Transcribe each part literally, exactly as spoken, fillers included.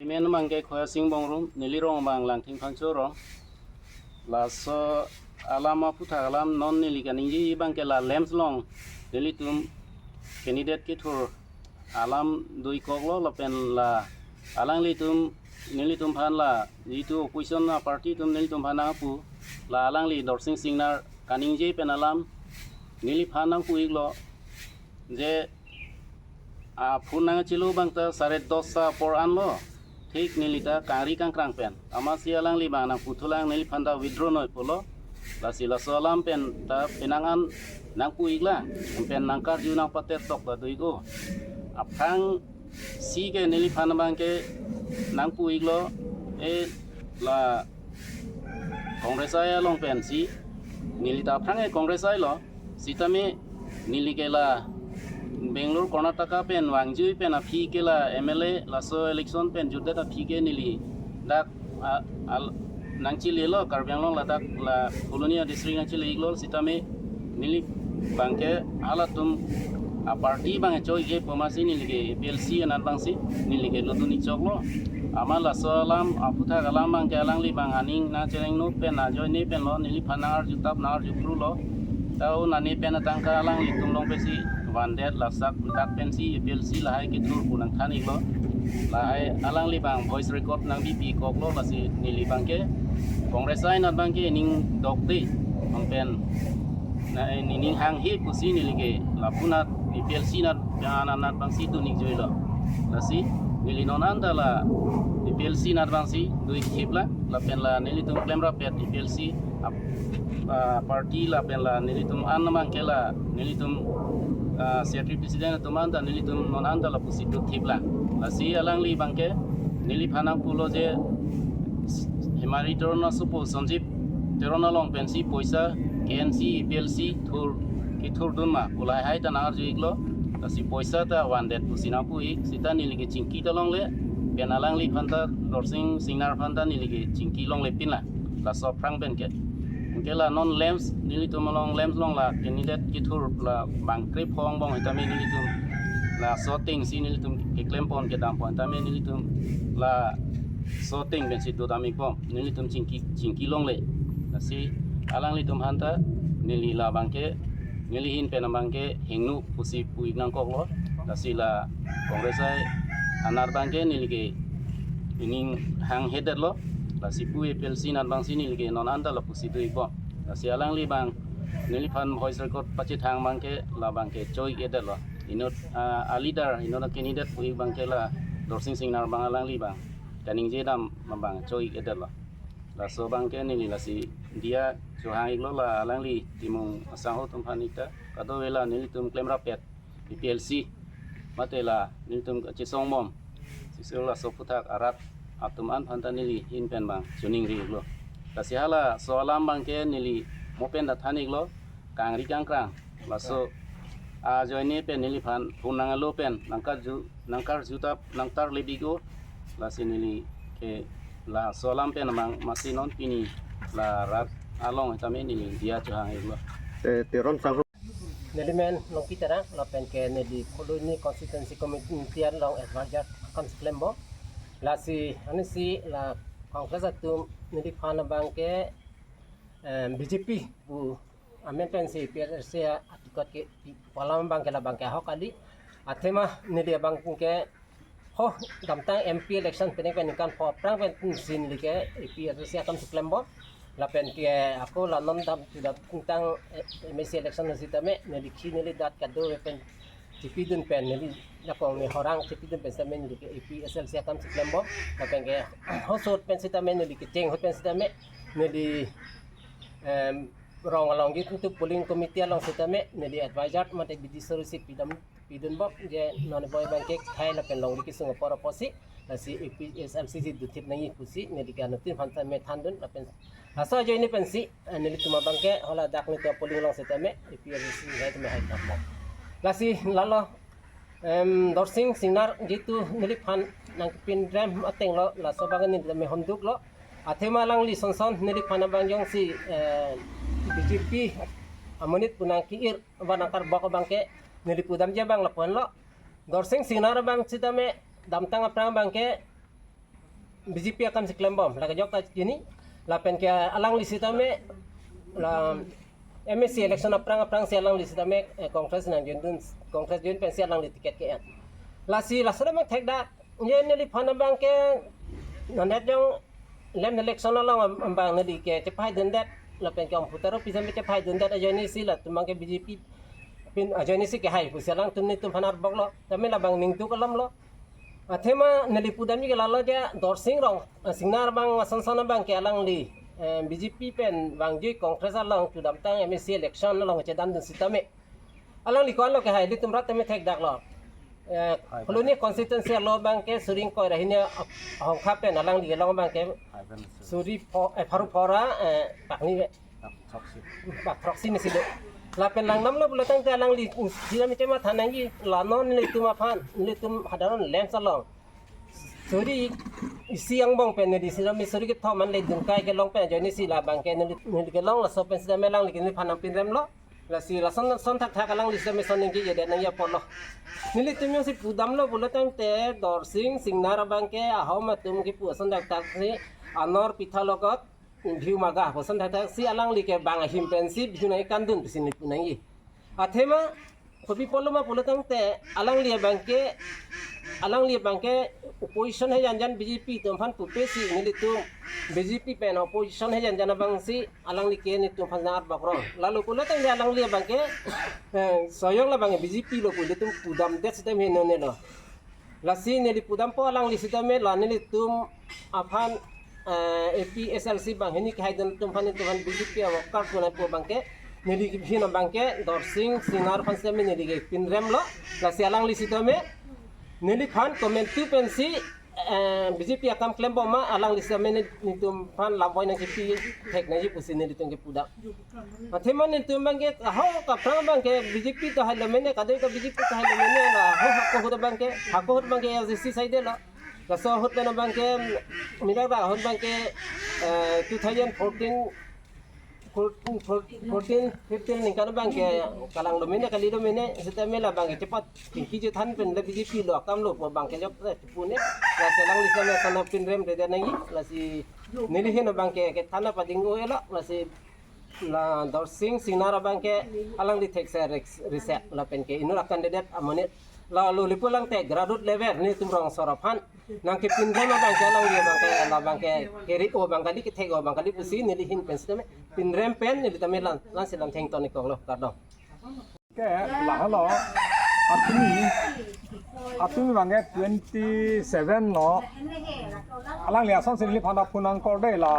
Men abangke Khoya Sing Bongrung, neli rong abang Langthing Phangcho rong. Laso alam aphuthak alam non neli kaningje abangke la LAMPS along nelitum candidate kethur alam do-ik koklo lapen la alanglitum nelitum aphan la jitu opposition a-party atum nelitum aphan nangpu la alangli Dorsing Singnar kaningje pen alam neliphan nangpu-iklo je aphun nangchelo abang ta sare dos apor anlo. Thik neli ta kangri kangkrang pen. Amatsi alangli abang nangputhulang neliphan ta withdraw noi pulo. Lasi laso alam pen ta penang an nangpu-iklang. Pen nangkarju nangpatertok ta do-ik o. Aphrangsi ke neliphan abangke nangpu-iklo. E la Congress ai along pensi. Neli ta aphrang e Congress ailo. Sitame neli ke la Bangalore, Karnataka pen vangjui pen aphi ke la M L A laso election pen jutdet aphi ke neli dak a, al, nangchilelo Karbi Anglong ladak la Phuloni a-district nangchile-iklo sitame neli abangke halatum a-party abang choi-ikpo amatsi neli ke A P H L C anat abangsi neli ke lodun-ik choklo. Amat laso alam aphuthak alam abangke alangli abang aning nangchereng no pen ajoine penlo neliphan nangarjutap nangarjuphrulo. Tau nani pen atangka alanglitum along pensi vandet laso adak pensi A P H L C lahai kethur pu nangthan-iklo. Lahai alangli abang voice record nangbipi koklo lasi neli abangke Congress ai anat abangke ning dokde. Pen na, eh, nening hanghe pusi neli ke lapu anat A P H L C anat anat abangsi dun-ik juilo. Lasi neli non anta la A P H L C anat abangsi do-ik thiplang lapen la nelitum klemrap-et A P H L C ap- ah, party lapen la nelitum an abangke la nelitum, ah, secretary president atum anta nelitum non anta lapusi do thiplang. Lasi alangli abangke neliphan nangpulo je Hemari Teron asopo Sanjib Teron along pensi poisa K N C, A P H L C thur kethurdun ma pu lahai ta nangarju-iklo. Lasi poisa ta vandet pusi nangpu-ik sita neli ke chingki ta longle pen alangliphan ta Dorsing Singnar aphan ta neli ke chingki longle pinlang. Laso aphrang penke. Anke la non LAMPS nelitum along LAMPS along la candidate kethur la bang krepho angbong sitame nelitum laso atengsi nelitum keklempon kedampon sitame nelitum laso ateng pensi dodam-ikbom nelitum chingki chingki longle. Lasi alanglitum aphan ta neli la abangke neli ahin pen abangke hingno pusi pu-ik nangkoklo. Lasi la Congress ai anat abangke neli ke nening hanghe detlo. Lasi pu A P H L C anat abangsi neli ke non anta lapusi do-ikbom. Lasi alangli abang neliphan voice record pachethang abangke la abangke choi-ik detlo. Inut, ah, a-leader, inut a-candidate pu-ik abangke la Dorsing Singnar abang alangli abang kaningje dam abang choi-ik detlo. Laso abangke neli lasi diya chohang-iklo la alangli Timung asangho atum aphan ik ta. Kadokave la nelitum klemrap-et A P H L C mate la nelitum kachesongbom. Sisir laso aphuthak arat atum an aphan ta neli ahin pen abang choningri-iklo. Lasi halaso alam abangke neli mo pen ta than-iklo kangri kangkrang. Laso ajoine pen neliphan phone nanglo pen nangkarju nangkarjutap nangtarlip-ik o. Lasi neli ke laso alam pen abang amatsi non pini la rat along sitame neli diya chohang-iklo. Eh, Teron sang Neli men Longki Terang, lapen ke neli Phuloni Constituency Committee along advisor akam si klembom. Lasi anisi la Congress atum neliphan abangke, em, B J P pu amen pensi A P H L C aticket kepi pu alam abangke la abangke ahok kali. Athema neli abangke ho damtang M P election pen ke ningkan pho aphrang pensi neli ke A P H L C akam si klembom. Lapen ke ako la non dam tu damtang, eh, M A C election sitame neli khi neli dat kadokave pen chepidun pen neli dakong ni horang chepidun pen sitame neli ke A P H L C akam si klembom. Lapen ke hosot pen sitame neli kecheng ahut pen sitame neli, em, rong along gitu polling committee along sitame neli advisor mate bidi sori si pidam pidunbom je non boi abangke khei lapen longri kesung apor apotsi lasi A P H L C si dothip nangji pusi neli ke anuttin aphan sitame thandun lapen laso ajoine pensi, eh, nelitum abangke hala dak nelitum polling along sitame A P H L C hai tame hai thanbom. Lasi lalo, em, Dorsing Singnar jitu neliphan nangpinrem atenglo laso abang neli tame honduklo. Athema alangli sonson neliphan abang jongsi, eh, B J P amonit pu nangke-ir ba nangkarbok abangke neli pudamji abang lapu-anlo. Dorsing Singnar abang sitame damtang aphrang abangke B J P akam si klembom, lake jok ta chini, lapen ke alangli sitame, la M A C election aphrang aphrang si alangli sitame, eh, Congress nangjoin dun, Congress join pensi alangli ticket ke-en. Lasi laso abang thekdak, ye neliphan abang ke, nandet jong lem election along am-, abang neli ke chepai dundet, lapen ke Aung Putaro pi sitame chepai dundet ajoine si latum abang ke B J P pen ajoine si kehai pusi alangtum nelitum aphan arboklo, tame labang ningduk alamlo. Athema neli pudamji ke lalo je Dorsing Rong, eh, Singnar abang ason son abang ke alangli, eh, B J P pen vangjui Congress along kedamtang M A C election along chedan dun sitame. Alangli ko-anlo kehai, ilitum rat tame thekdaklo. Eh, Hai, Phuloni constituency along abang ke suri ingkoi ra hini, ah, ahongkha pen alangli kelong abang ke suri pho-, eh, pharo phora, eh, pakni ve. Pak throksi ni si do. Lapen langdamlo pulo tangte alangli, sitame chematha nangji, la non nelitum aphan, nelitum hadaron lem along suri isi angbong pen neli sitame suri kethom an le dungkai kelong pen ajoine si labang ke neli, neli kelong laso pen sitame alangli ke neliphan nangpinremlo. Lasi lason son thakthak alangli sitame son ningjejedet nangji apotlo. Nelitum jongsi pudamlo pulo tangte Dorsing Singnar abang ke ahom atum kepu ason thakthak si Anor Pitha Logot Bhiu Maga puson thakthak si alangli ke bang ahim pensi Bhiu nangji kandun pusi neli pu nangji. Athema kopi apotlo ma pulo tangte alangli abang ke, alangli abang ke opposition he janjan B J P atum aphan pupe si nelitum B J P pen opposition he janjan abang si alangli ke nelitum aphan nang arbok rong. Lalo pulo tangte alangli abang ke, eh, soyong labang B J P lo pu nelitum pudamdet sitame henone lo. Lasi neli pudampo alangli sitame la nelitum aphan, eh, A P H L C banghini kehai dun atum aphan nelitum aphan B J P a-worker pu nangpo abang ke neli hin abang ke Dorsing Singnar aphan sitame neli ke pinremlo. Lasi alangli sitame neliphan komantu pensi, eh, B J P akam klembom ma alangli sitame ne-, nelitum aphan lamvoi nangkepi thek nangji pusi nelitum kepudam. Athema nelitum abang ke, aho, kaphrang abang ke B J P ta hailo mene, kadai ta B J P ta hailo mene, la ho hako ahut abang ke, hako ahut abang ke A I C C side lo. Laso ahut pen abang ke, midak dak ahut abang ke, eh, two thousand fourteen, fourteen, fourteen, fifteen ningkan abang ke, kalanglo mene, kalilo mene, sitame labang ke chepat, tingki chethan pen le B J P lo akam lo, abang ke jok, eh, pune, lasi alangli sitame sana pinremredet nangji, lasi neli hin abang ke, kethan pading-o-e lo, lasi la Dorsing Singnar abang ke alangli thekser rek-, reset lapen ke inut a-candidate amonit lalo lipu lang te grassroot level nelitum rong asor aphan nangkepinrem abang ke alangli abang ke labang ke keri-o abang kali kethek-o abang kali pusi neli hin pen sitame pinrem pen neli tame lan, lan si lam thengton ikoklo, kardom. Ke lahelo, apini, apini abang ke twenty seven lo, alangli ason si neli aphan ta phone nang call de la,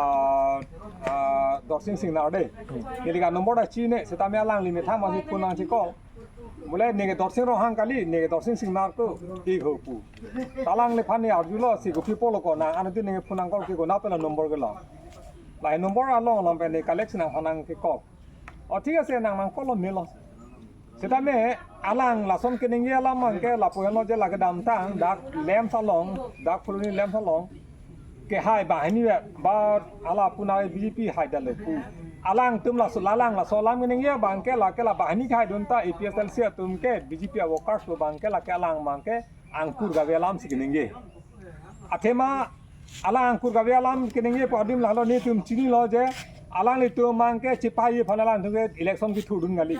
ah, Dorsing Singnar de. Neli ke number ta chini, sitame alangli methang masi phone nangchi call. Bole neke Dorsing Ronghang kali, neke Dorsing Singnar ko, ik ho pu. Ta alangliphan ne arjulo si kopi apotlo ko nang, anke neke phone nang call ke ko na pela number ke lo. Lahai number along along pen ne collect nang aphan nangke call. O, thik ase, nang nang call lo melo. Sitame alang lason keningje alam abang ke lapu henlo je la kedamtang dak LAMPS along, dak Phuloni LAMPS along kehai banghini ba, ba hala puna B J P haidetlo pu. Alangtum laso, la alang laso alam keningje abang ke la ke la banghini kehaidun ta A P H L C atum ke B J P a-workers lo abang ke la ke alang abang ke angkur kave alam si keningje. Athema alang angkur kave alam keningje pu adim lahelo, netum chinilo je alanglitum abang ke chepai aphan alangtum ke election kethurdun kali.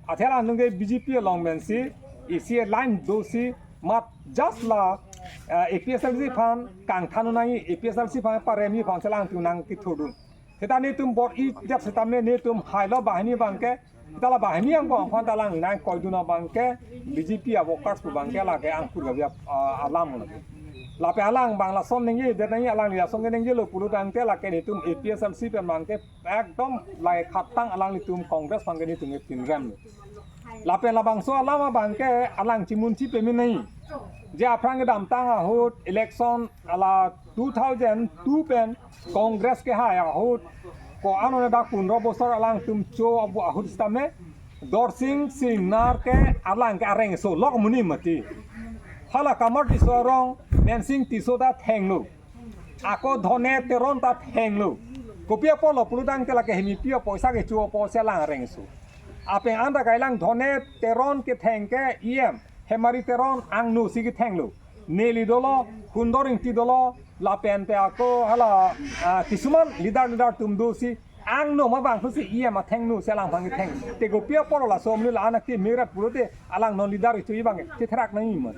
Athe alangtum ke B J P along pensi isi line dosi mat just la, eh, A P H L C aphan kangthan nangji, A P H L C aphan paremji aphan si alangtum nangkethurdun. Seta netum bor-idet sitame netum hailo banghini abang ke, seta la banghini angbong aphan ta alang nangkoidun abang ke B J P a-workers pu abang ke la ke angkur kave, ah, alam lo. Lapen alang abang lason ningjedet nangji, alangli lason keningjelo pulo tangte la ke netum A P H L C pen abang ke ekdom la khatang alanglitum Congress abang ke netum ke pinrem. Lapen labangso alam abang ke alang chimunchi peme nangji. Je aphrang kedamtang ahut election hala two thousand two pen Congress kehai ahut, ko-an one dak pundro bosor alangtum cho abu ahut sitame Dorsing Singnar ke alang ke areng so lok muni mati. Hala Kamal Tisso arong Mensing Tisso ta thenglo. Ako Dhone Teron ta thenglo. Kopi apotlo pulo tangte la ke hemipi apoisa kecho apo si alang areng so. Apeng anta kailang Dhone Teron ketheng ke E M Hemari Teron angno si kethenglo. Neli dolo, Hundor Ingti dolo, Lapen te ako hala, ah, kisuman leader leader atum do si angno ma bang si E M athengno si alang bang theng. Te kopi apor laso amni la-an akeme rat pulote alang non leader ichu bang chetherak nangji ma.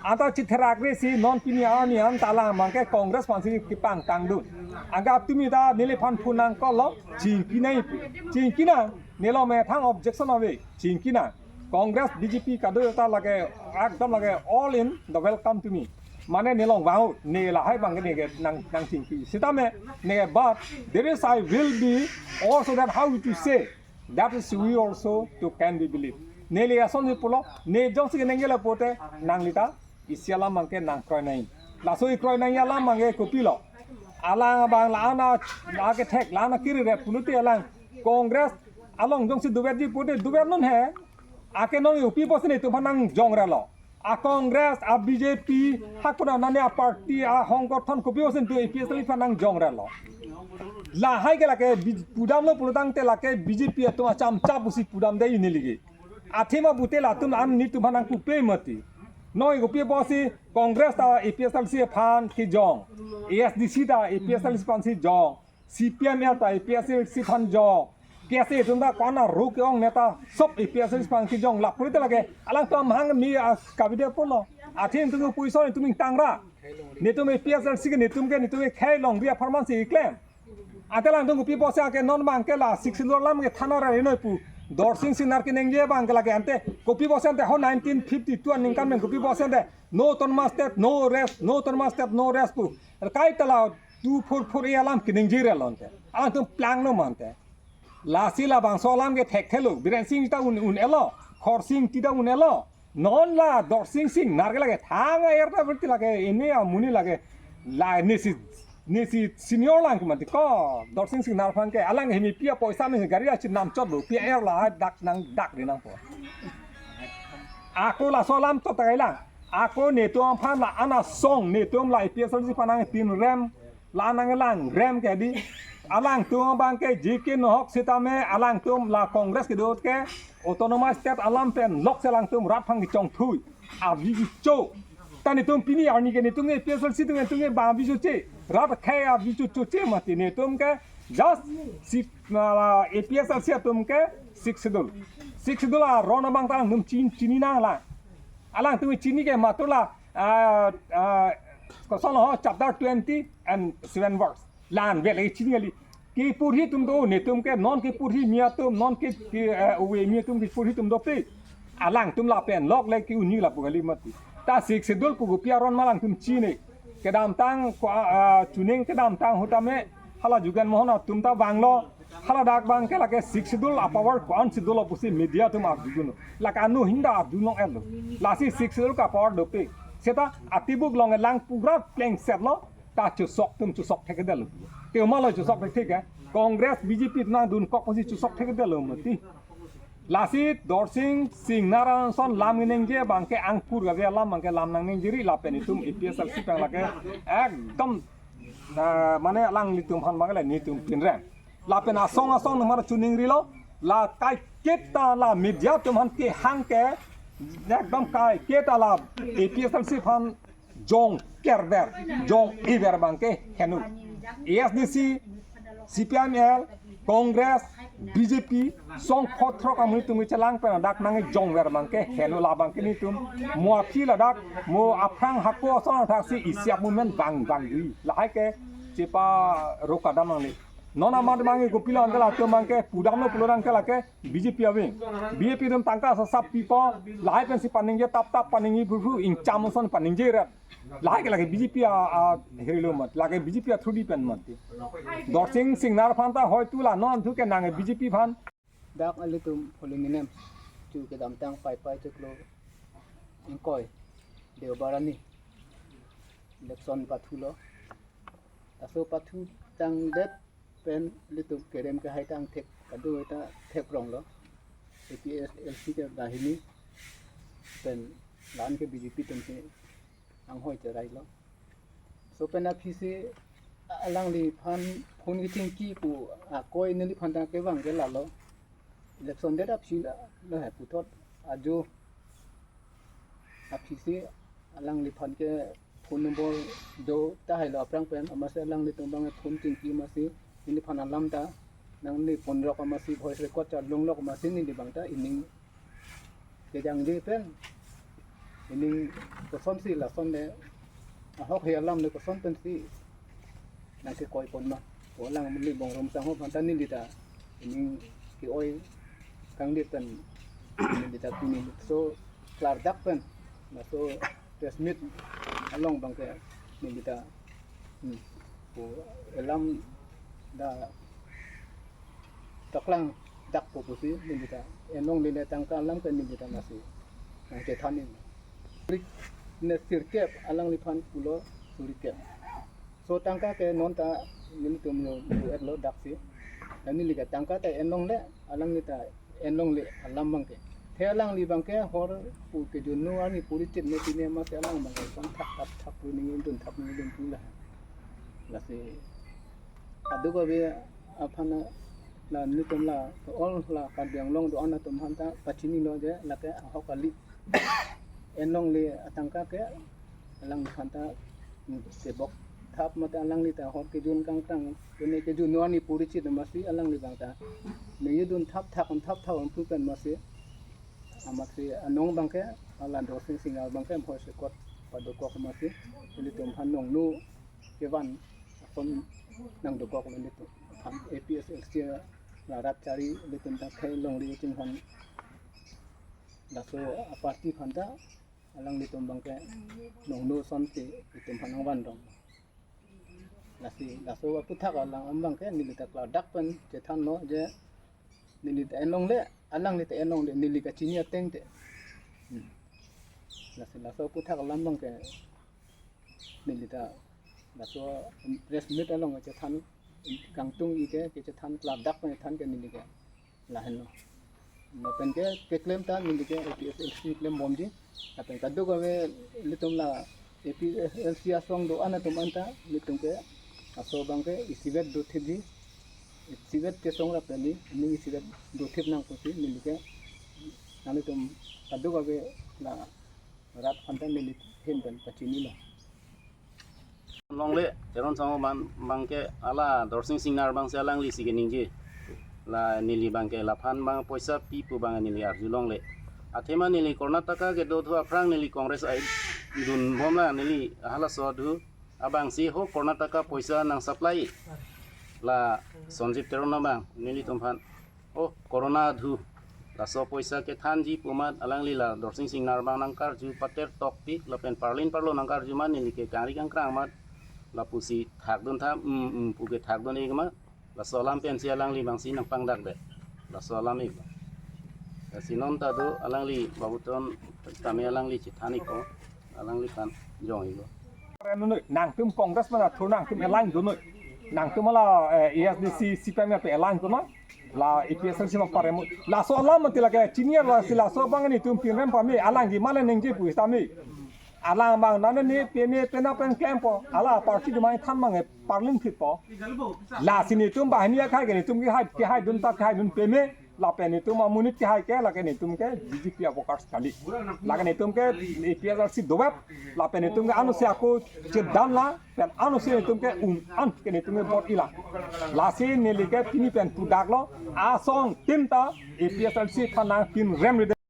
Anta chetherakre si non pini arni anta alang bangke Congress aphansi kepangtangdun. Anke tumi ta neliphan phunang kolo chingki nangji pu. Chingki nang, nelo methang objection ave. Chingki nang. Congress, B J P kadokave ta lake ekdom lake all in the welcome to me. Mane nelong vang-o, ne lahai bangke neke nang nang chingki. Sitame neke, but there is I will be also that how to say that is we also to can be believe. Neli asonsi pulo, ne jongsi kenangjela pulote nangli ta isi alam bangke nangkroi nangji. Laso ikroi nangji alam bangke kopilo? Alang bang la-an a, la kethek, la-an akiri rat pulote alang Congress along jongsi duvetji pulote duvet non he. Ake non U P apotsi netum aphan nangjongre lo. A Congress, a B J P, hakuna nani a party, a hongkothon kopi apotsi netum A P H L C aphan nangjongre lo. Lahai ke lake B-, pudamlo pulotangte lake B J P atum acham chap pusi pudamde ini ligi. Athema bute latum an netum aphan nangpupe mati. Non U P apotsi Congress ta A P H L C aphan kejong. A S D C ta A P H L C aphansi jong. C P I M L ta A P H L C aphan jong. K S A atum ta ko-an arlo ke-ong neta sob A P H L C aphan kejong lapulote lake alangtum amahang mi a kabide pulo. Athe netum ke puison netum ingtangra. Netum A P H L C ke netum ke netum ke khei longri apharman si klem. Ante alangtum kopi apotsi ake non bangke la Sixth Schedule alam ke thanra rinoi pu. Dorsing Singnar keningje bangke lake ante kopi apotsi ante ho nineteen fifty-two aningkan pen kopi apotsi ante no autonomous state, no rest, no autonomous state, no rest pu. Kaita la two four four A alam keningjere lo ante. Alangtum plangno ma ante. Lasi labangso alam ke thekthelo. Biren Singh ta un un-elo. Khorsing Engti ta un-elo. Non la Dorsing Singnar ke lake thang air ta berti lake ini amonit lake la nesi nesi senior lang ke mati ko Dorsing Singnar aphan ke alang hemi pi apoisa me gari achi namchot lo pi air la dak nang dak ri nangpo. Ako laso alam chot ta kailang. Ako netum aphan la-an asong netum la A P H L C aphan nangpinrem la nanglangre ke di. Alangtum bangke J K Nahok sitame alangtum la Congress kedo ke autonomous state alam pen lok si alangtum rat aphan kechongthui. Avi kecho. Ta netum pini arni ke netum ke A P H L C atum ke netum ke bang avi choche. Rat akhei avi choche mati netum ke just si, ah, A P H L C atum ke Sixth Schedule. Sixth Schedule aron abang ta alangtum chin chini nanglang. Alangtum chini ke matula, ah, ah, koson ho chapter twenty and seven verse. La-an vel lagi chini kali. Kiporhi atum do netum ke non kiporhi mi atum non ki, ki, eh, uwe mi atum kiporhi atum dopik. Alangtum lapen lok le ki-un-e lapu kali mati. Ta Sixth Schedule pu kopi aron ma alangtum chini. Kedamtang ko, ah, chuning kedamtang ahut tame hala Jugen Mohan atum ta vanglo. Hala dak bangke lake Sixth Schedule apower ko-an schedule pusi media atum arjudun. Lake anu hinda arjulong-etlo. Lasi Sixth Schedule ke apower dopik. Seta atibuk along lang pura plengsetlo. Ta chusok atum chusok thekthedetlo. Te uma lo chusok thekthek ke. Congress B J P nangdunkok pusi chusok thekthedetlo mati. Lasi Dorsing Singnar ason lam keningje bangke angkur gave alam bangke lam nangningjeri lapen itum A P H L C pen lake ekdom, ah, mane alanglitum aphan bangke la netum pinrem. Lapen asong asong nomar chuningrilo la kaiketa la media atum aphan kehang ke ekdom kaiketa la A P H L C aphan jong kerver, jong-iver bangke heno. A S D C, C P I M L, Congress, B J P, song photrok amonit atum chelang pen dak nangjongver bangke heno la bangke netum. Mo aphi ladak, mo aphrang hako ason athak si isi movement bang bang di. Lahai ke chepa roka dam nangli. Non amat bangke kopilo angke latum bangke pudamlo pulo angke lake B J P aving. B J P atum tangka sasap pipo, lahai pensi paningje tap tap paningje bhuru ingcham ason paningje rat. Lahai ke lake B J P a, a, hirilo mat, lake B J P a through di pen mat. Dorsing Singnar aphan ta hoitu la non thu ke nang B J P aphan. Dak ilitum holy ninem chu kedamtang Paipai chiklo ingkoi Deobar arni election pathulo. Laso pathu tangdet pen ilitum kerem kehai ta angthek kado ta thepronglo. A P H L C ke banghini pen la-an ke B J P atum ke anghoi cherailo. So pen aphisi alangliphan phone kechingki pu akoi neliphan ta kevang ke lalo. Election det aphi la, lo he puthot ajo aphisi alangliphan ke Phone number do tahai lo aphrang pen, amatsi alanglitum abang phone chingki amatsi neliphan alam ta nangne phone rok amatsi voice record chalong lok amatsi neli abang ta ening kejangje pen, ening kosonsi lason le, ahok he alam le koson pensi nangkekoi pon ma. Ko alangliphan Bongrung Sangho aphan ta neli ta ening ke-oi kangdit pen neli ta pini so klardak pen, laso press meet along abang ke neli ta, hmm, ko alam ta toklang dakpo pusi neli ta en longle tangka alam ke neli ta lasi nangchethan-i. Suri, ne sirkep alangliphan pulo suri kep. So tangka ke non ta nelitum yo yo-et lo daksi. Dan neli ke tangka ta en longle, alangli ta en longle alam abang ke. The alangli abang ke hor pu kejun-o arni puri chit ne pine amatsi alang abang ke son thak thak thak pu ning dun thak ning dun pu la. Lasi kadokave aphan la nelitum la all la Karbi Anglong do-an atum aphan ta pachinilo je lake ahok kali. En longle atangka ke alangliphan ta, hmm, kebok thap mate alangli ta hor kejun kangkrang, kene kejun-o arni puri chit amatsi alangli abang ta ningje dun thap thak thap thap pu pen amatsi, amatsi anong abang ke, ala Dorsing Singnar abang ke voice record padokok amatsi nelitum aphan nongno kevan ason nangdokok nelitum aphan A P H L C la rat chari nelitum ta khei longri chinghon. Laso a-party aphan ta alanglitum abang ke nongno asonsi itum aphan nangvan rong. Lasi laso aputhak alam abang ke neli ta klardak pen chethanlo je neli ta en longle, alangli ta en longle, neli kachini ateng te. Hmm. Lasi laso aputhak alam abang ke neli ta laso press meet along chethan kangtung-i ke, kechethan klardak pen chethan ke neli ke lahenlo. Lapen ke keklem ta neli ke A P H L C klem bomji. Lapen kadokave ilitum la A P H L C asong do-an atum anta ilitum ke laso abang ke isivet dothipji. Isivet kesong lapen ni, ni isivet dothip nang pusi neli ke nanglitum kadokave la rat aphan ta neli ahin pen pachinilo. Longle, Teron Sangho abang, abang ke ala Dorsing Singnar abang si alangli si keningje. La neli abang ke laphan abang poisa pi pu abang neli arju longle. Athema neli Karnataka kedo thu aphrang neli Congress ai dun bom la neli halaso thu abang si ho Karnataka poisa nang supply. La Sanjib Teron abang nelitum aphan, oh, corona adhu. Laso poisa kethanji pu amat alangli la Dorsing Singnar abang nangkarju pater tokpik lapen parlin parlo nangkarju amat neli ke kangri kangkrang amat lapusi thakdun tha, mm, mm, pu ke thakdun-ik amat. Laso alam pensi alangli abang si nangpangdakde. Laso alam-ik. Lasi non ta do alangli Babu Teron tame alangli chethan-ikpo. Alangliphan jong-ikpo. Nangtum Congress mana thu nangtum align dunoi. Nangtum ala, eh, A S D C, C P I M pen align dunoi. La A P H L C ma paremo. Laso alam mati lake chini lasi laso abang nelitum pinrem pame alangli male ningje pu sitame. Alang abang nane ne peme pena pen klempo. Ala party dumai than mange parlin phitpo. Lasi nelitum banghini akhai ke nelitum kehai, kehai dun ta kehai dun peme. Lapen nelitum amonit kehai ke, lake nelitum ke B J P a-workers kali. Lake nelitum ke A P H L C dovet. Lapen nelitum ke ansi ako chedan la, pen ansi nelitum ke un an ke nelitum ke vote-i la. Lasi neli ke pini pen pudaklo, asong tim ta A P H L C aphan nangpinrem ri